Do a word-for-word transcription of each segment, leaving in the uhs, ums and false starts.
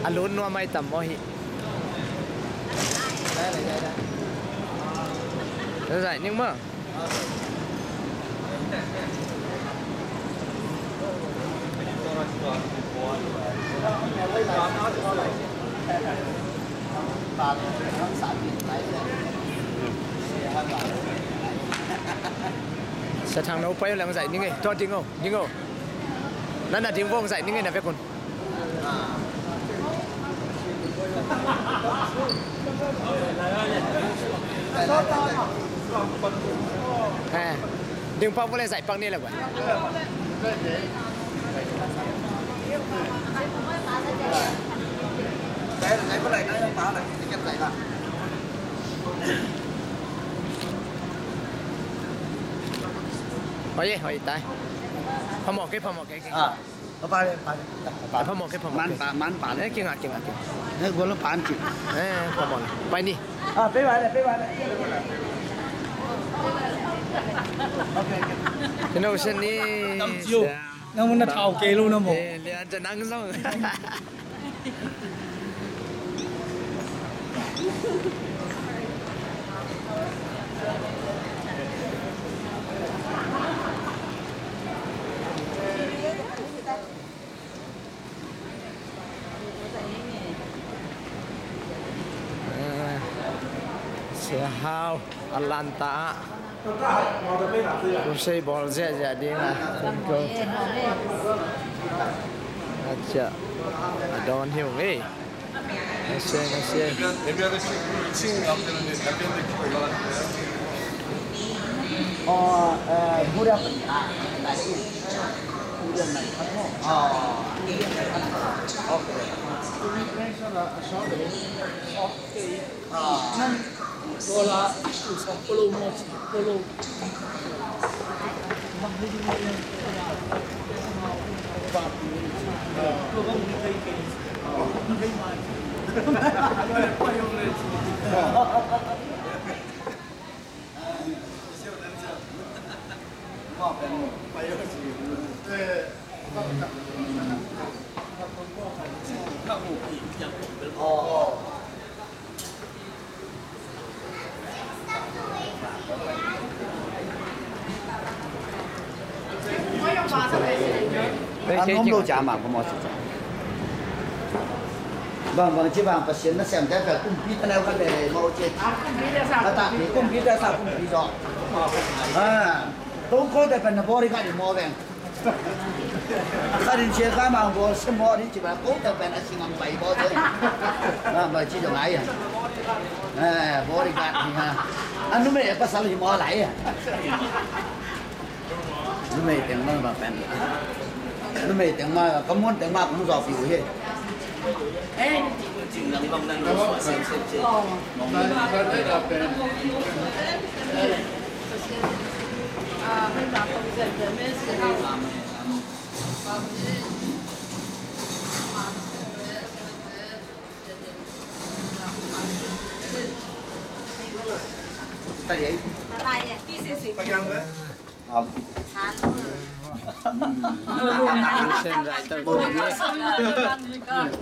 A lut nuam ai tam maw hi. Zaih ning maw. Sia Thang, no pai leng zaih ning ei. Tua ding o, ding o. Na na ding vong zaih ning ei na vekun. Eh, ding pak vua le zaih pak ni le vua. Oi, oi, tai. Phamawh kei, phamawh kei, kei. Ah. Phamawh kei, phamawh kei. Man pa, man pa le. Eh, kingah, kingah, kingah. Eh, gual lo pan ci. Eh, phamawh le. Pai ni. Ah, pei bai le, pei bai le. Okay, okay. Kino sen ni. Tam ciu. Nang mun na thau kei lo na maw. Eh, le an ca nang zong. Sia Hau, Atlanta ah crusade bawl ziahziah ding a, a ciah a dawn hi ung ei. Nasiah, nasiah. A nuam lo ca mah phamawh ci ca. Bang bang ci bang Pasian nasem te pen kumpi ta neu khat lele maw ci. A ta pi kumpi te sa kumpi zaw. A, tong ko te pen na bodyguard i maw veng. Khat in sia ka mang bawl sia maw ding ci ba ko te pen a singam pai bawl ci. Bang bang ci zong ai a. A, bodyguard hi ha. A numei a pasal hi maw lai a. Numei teng mah bang pen. Numei teng mah, ka muan teng mah kong zawh pih uh hi.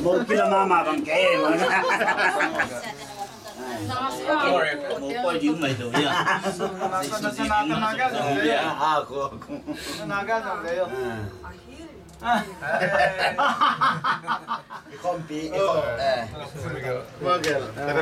Mo kila mama bang ke. Mo poi ding mai do ya. Ikhawmpi, ikhawm, eh. Model. Eh.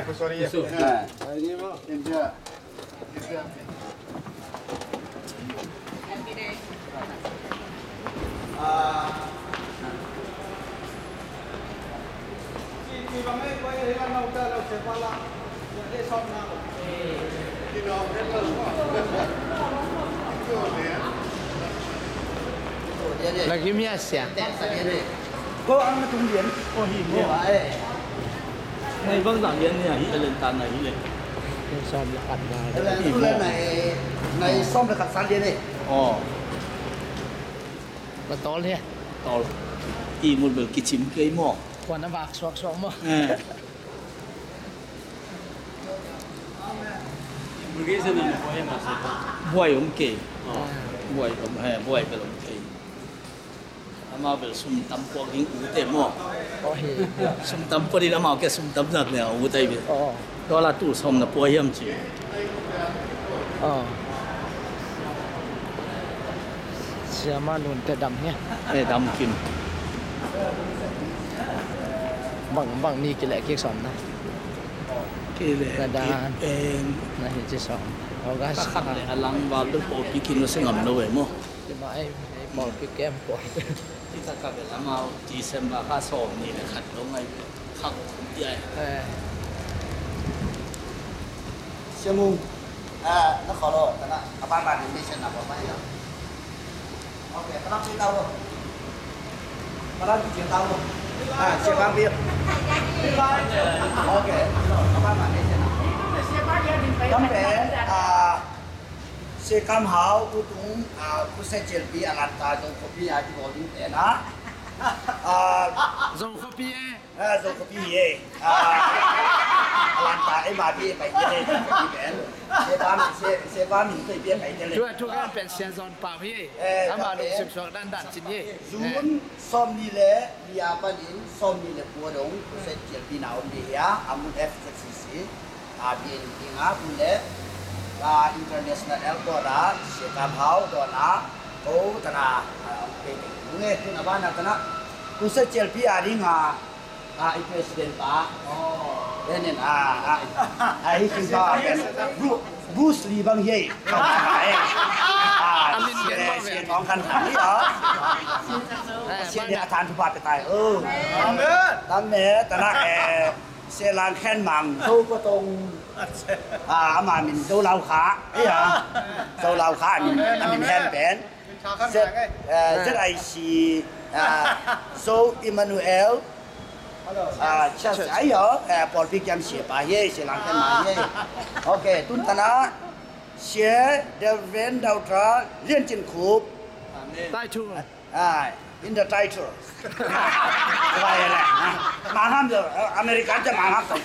Lagi mi asia. Ko ang na tung lian. Ko hi mo. Ngai bang zang lian ni a hi, alen tan na hi le. Som la kan na. Alen tu le na e. Nai sawm le khat san lian e. Aw. Na tawl hi. Tawl. Ihmut bel kicim kei maw? Kuan a vak suaksuak maw? Eh. Buai om kei. Aw. Buai om, eh, buai bel om kei. Amau bel sum tam puak ding ute maw? Aw hi. Sum tam puak ding amau kia sum tam zat le ute bel. Aw. Dollar tul sawm na pua hiam ci. Aw. Siama nun te dam hi. Eh, dam kim. Bang, bang ni kileh kik sawm na. Kileh kik pen. Na hi ci sawm. August. Kha khat le a lang val bel pawlpi kin lo se ngam lo ve maw? Tima ei, ei pawlpi kem pawlpi. Kita ka bel amau December kha sawm ni le khat lo ngai khak kum ti ai. Eh. Siamung. Ah, na kholo, tana, abang bang ni sen na ko mai ya. Okay, tana kita wo. Tana kita wo. Ah, siapa ambil? Okay, abang bang ni sen na. Tampe, ah, Sekam Hau, utung, ah, kusai chelpi, alanta, zong kopi, ah, di boarding tena. Ah, zong kopi, eh. Ah, zong kopi, eh. Ah, alanta, eh, ma pi, pai, eh, kopi, ben. Sepa, se, sepa, min, pai, pai, pai, tua, tua kan pen sian zon pau, eh. Eh, ama lungsip suak dan dan cin, eh. June, sawm ni le, lia panin, sawm ni le pua dong, kusai chelpi na om di, ya, amun F Z C C. A, biain ding a, tun le, a, International Airport a, Sekam Hau dawn a, ko tana, a, pe te nge, tun a ban a tana, kusai chelpi a ding a, a, i president pa. Then in, a, a, a, hi sing pa, Bru-, Bruce Lee bang hi. A, a, a, min gen se, se tong kan than hi a. Se dia than tu pa pe tai. Oh. Amen. Tam me, tana, eh, Selang Khen Mang, Zo Patong. Ah, ama min Zo Lau Kha. Iya. Zo Lau Kha, a min, a min hen pen. Z, eh, Z I C, ah, Zo Emmanuel. Ah, Church, ayo, eh, pawlpi kiam sia pa ye, Selang Khen Mang ye. Okay, tun tana, sia, Reverend Doctor Lian Cin Khup. Amen. Tai Chung. Ah, in the title. Why, eh, ah, mangam jo, eh, American ja mangam jo,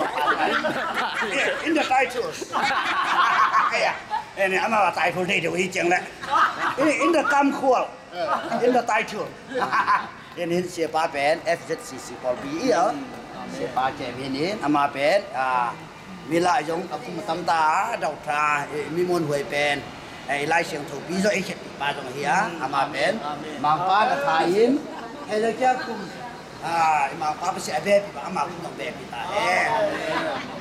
eh, in the title. Yeah. Eh, ni ama title dei dei wi jeng le. In, in the kam khual. In the title. In, in sia pa pen F Z C C pawlpi i a. Sia pa ke in, in ama pen, ah, mi lah zong a kum a tam ta, Doctor, eh, mi muanhuai pen, eh, i Lai Siangtho pi zong ei khet pi pa zong hi a, ama pen, Mangpa na tha in, eh, zong kia kum, ah, i Mangpa pa si a bepi pa, ama kum zong bepi ta, eh.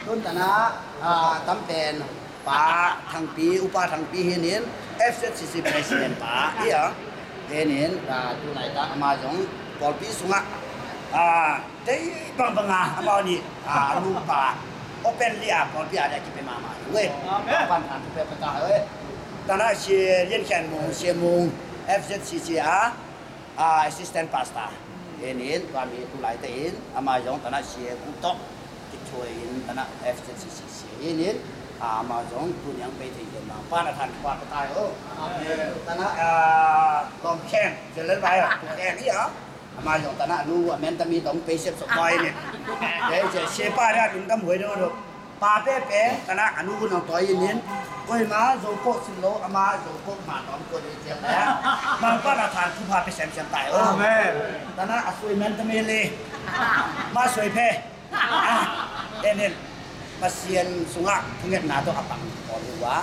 Tun tana, ah, tam pen, pa Thangpi, Upa Thangpi hi in, F Z C C President pa, hi a, hi in, ah, tu lai ta, ama zong, pawlpi sungah, ah, Tei bangbang a, amau nih, a, a nupa openly a pawlpi a dia kipe mahmah hi. Amen. Pan than thupi pia ta hi. Tana Sia Lian Khen Mung, Sia Mung, F Z C C a, a, assistant pastor. Hi in, tua mi tu lai te in, ama zong tana Sia Gu tawh kithuai in, tana F Z C C hi in, a, ama zong tu niang pei thei in, pan a than thupi pia ta hi. Amen. Tana, a, Lom Khen, Zelen Bai, tu Khen hi a. Ama zong tana a nu a men tami tong pei sep sok bai ni. Dei sia, sia pa dia lungdam huai dong dong. Pa pe pe tana a nu nang toi in in. Koi ma zo ko sin lo ama zo ko ma tong ko ni tiang le. Ma pa na than thu pa pe sem sem tai o. Amen. Tana a sui men tami le. Ma sui pe. Ah, en en. Pasian sungah thungetna tawh a pang pawl hi ua.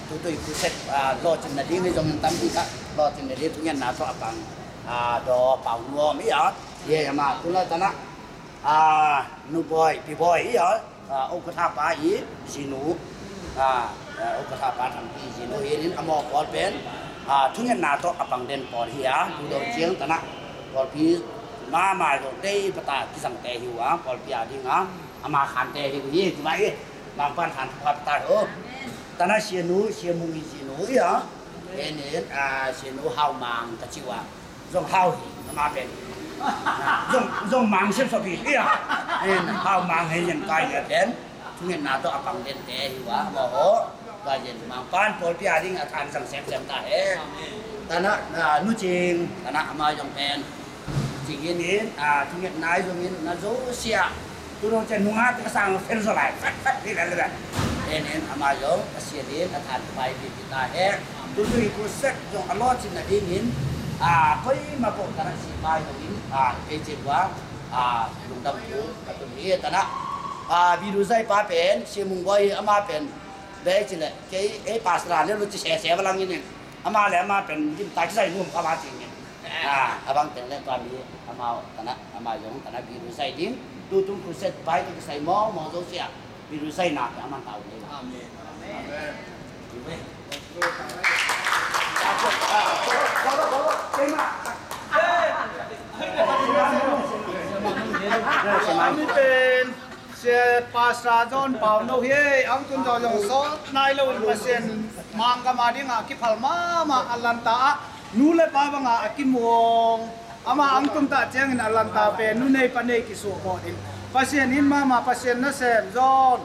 Tutui khuset, ah, lawhcinna ding hi zong tampi kha lawhcinna ding thungetna tawh a pang, ah, daw pau nuam hi a. Ye ama tula tana, ah, Nu Bawi, Pi Bawi hi a. Ah, Okatha pa i zinu. Ah, ah, Okatha pa Thangpi zinu hi in a maw pawl pen, ah, thungetna tawh a pang den pawl hi a. Tu dong ciang tana pawlpi mama zong dei pata kizangte hi ua, pawlpi a ding a, ama khante hi uh hi, tua hi, Mangpan khan thu khat ta hi uh. Tana Sia Nu, Sia Mung i Sia Nu hi a. En en, a, Sia Nu Hau Mang ka ci ua. Zong Hau hi, ama pen. Zong, zong Mang sem sop hi, hi a. En, Hau Mang hi en kai hi a pen. Thungetna tawh a pang dente hi ua, maw ho. Tua zen Mangpan pawlpi a ding a than zang semsem ta hen. Tanah, ah, Nu Cing, tanah ama zong pen Cing in in, ah, thunget nai zong in na zo sia. Tu dong cian nunga te ka sang fel zo lai. Fat, fat, ni lel lel. En en ama zong a sia din a than pai pi pi ta hen. Tu tu i ku set zong a lo cin na ding in, ah, koi ma po tanah si pai zong in, ah, kei cin wa, ah, lungdam tu ka tun hi tanah. Ah, Biru Zai pa pen, si mung boi ama pen. Dei ci le, kei, ei pastor le lu ci sese ba lang in. Ama le ama pen dim ta ci zai num ka ma ci in. Ah, abang teng le tua mi ama tanah, ama zong tanah Biru Zai ding. Tu tung crusade pai tu sai mo mo zo sia. Biru Zai na ke ama tau ni. Amen. Amen. Amen. Sia Pastor John Pauno hi ei, ang tun zaw zong sawt nai lo in Pasian manggam a dingah kiphal mahmah a lanta ah nu le pa bangah a kimuang. Ama ang tun tah ciangin a lanta pen nu nei pa nei kisuahmawh in Pasian in mahmah Pasian nasem John,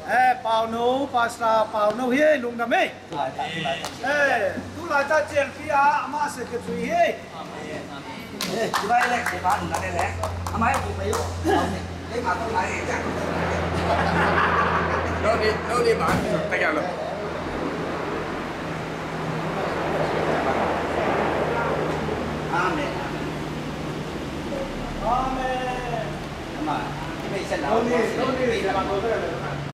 eh, Pauno, Pastor Pauno hi ei, lungdam ei. Eh, tu laitah cialpi ah amah secretary hi. Eh, cibai lek, cibai lek, amai aku payu. Ei, mah tu lai. No ni, no ni, mah. Tak ya lo.